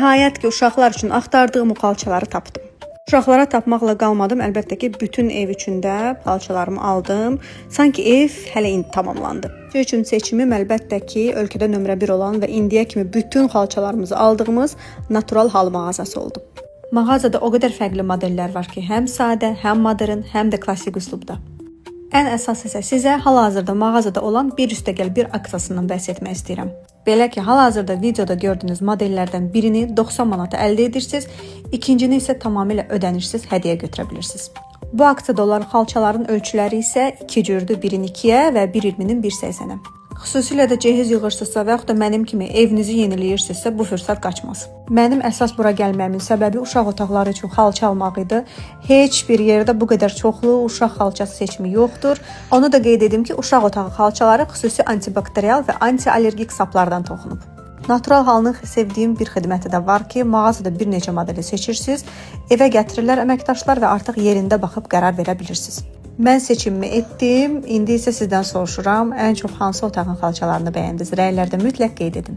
Nəhayət ki, uşaqlar üçün axtardığım o xalçaları tapdım. Uşaqlara tapmaqla qalmadım, əlbəttə ki, bütün ev üçün də xalçalarımı aldım. Sanki ev hələ indi tamamlandı. Üçün seçimim əlbəttə ki, ölkədə nömrə 1 olan və indiyə kimi bütün xalçalarımızı aldığımız Natural Hal mağazası oldu. Mağazada o qədər fərqli modellər var ki, həm sadə, həm modern, həm də klassik üslubda. Ən əsas isə sizə hal-hazırda mağazada olan 1+1 aksiyasından bəhs etmək istəyirəm. Belə ki, hal-hazırda videoda gördüyünüz modellərdən birini 90 manata əldə edirsiniz, ikincini isə tamamilə ödənişsiz hədiyyə götürə bilirsiniz. Bu aksiyada olan xalçaların ölçüləri isə iki cürdür, birin 2-yə və 1.20-nin 1.80-ə. Xüsusilə də cehiz yığırsınızsa və yaxud da mənim kimi evinizi yeniləyirsinizsə bu fürsət qaçmaz. Mənim əsas bura gəlməyimin səbəbi uşaq otaqları üçün xalça almaq idi. Heç bir yerdə bu qədər çoxlu uşaq xalçası seçimi yoxdur. Onu da qeyd edim ki, uşaq otağı xalçaları xüsusi antibakterial və antiallergik saplardan toxunub. Natural halının sevdiyim bir xidməti də var ki, mağazada bir neçə modeli seçirsiniz, evə gətirirlər əməkdaşlar və artıq yerində baxıb qərar verə bilirsiniz. Mən seçimimi etdim. İndi isə sizdən soruşuram, ən çox hansı otağın xalçalarını bəyəndiniz? Rəylərdə mütləq qeyd edin.